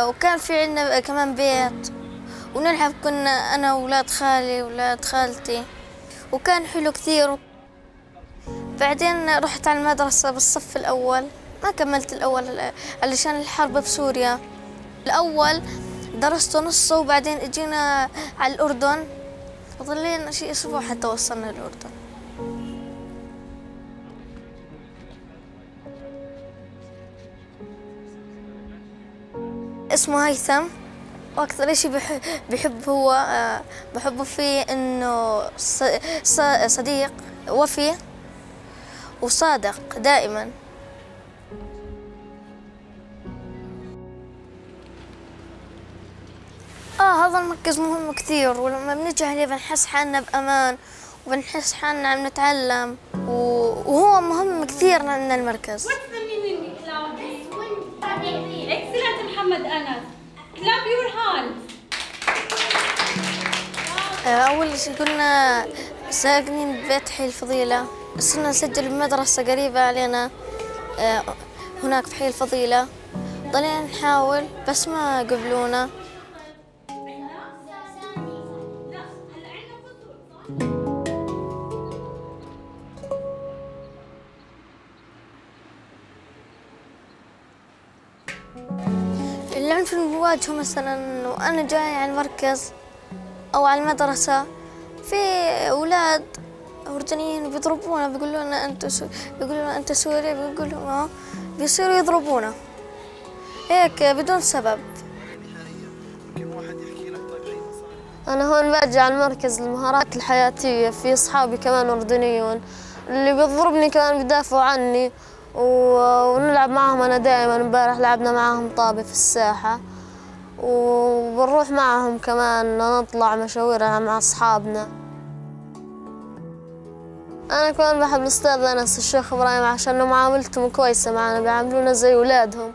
وكان في عنا كمان بيت ونلعب، كنا أنا وولاد خالي وولاد خالتي، وكان حلو كثير. بعدين رحت على المدرسة بالصف الأول، ما كملت الأول علشان الحرب بسوريا. الأول درسته نصه وبعدين اجينا على الأردن وظلينا شي أسبوع حتى وصلنا الأردن. اسمه هيثم، وأكثر إشي بحب هو بحبه فيه إنه صديق وفي وصادق دائماً. هذا المركز مهم كثير، ولما بنجي عليه بنحس حالنا بأمان وبنحس حالنا عم نتعلم، وهو مهم كثير لنا المركز. What's the meaning, Claudia? Excellent, محمد أنس. Clap your hands. أول شيء كنا ساكنين ببيت حي الفضيلة، صرنا نسجل بمدرسة قريبة علينا هناك في حي الفضيلة. ضلينا نحاول بس ما قبلونا. العنف اللي بواجهه مثلاً وأنا جاي على المركز أو على المدرسة، في أولاد أردنيين بيضربونا، بيقولوا لنا أنتوا بيقولوا لنا أنت سوري، بيقولوا لهم بيصيروا يضربونا هيك بدون سبب. أنا هون باجي على المركز المهارات الحياتية، في أصحابي كمان أردنيون اللي بيضربني كمان بيدافعوا عني ونلعب معهم. أنا دائماً امبارح لعبنا معهم طابة في الساحة، وبنروح معهم كمان نطلع مشاوير مع أصحابنا. أنا كمان بحب الأستاذ أنس الشيخ إبراهيم عشان معاملتهم كويسة معنا، بيعاملونا زي أولادهم.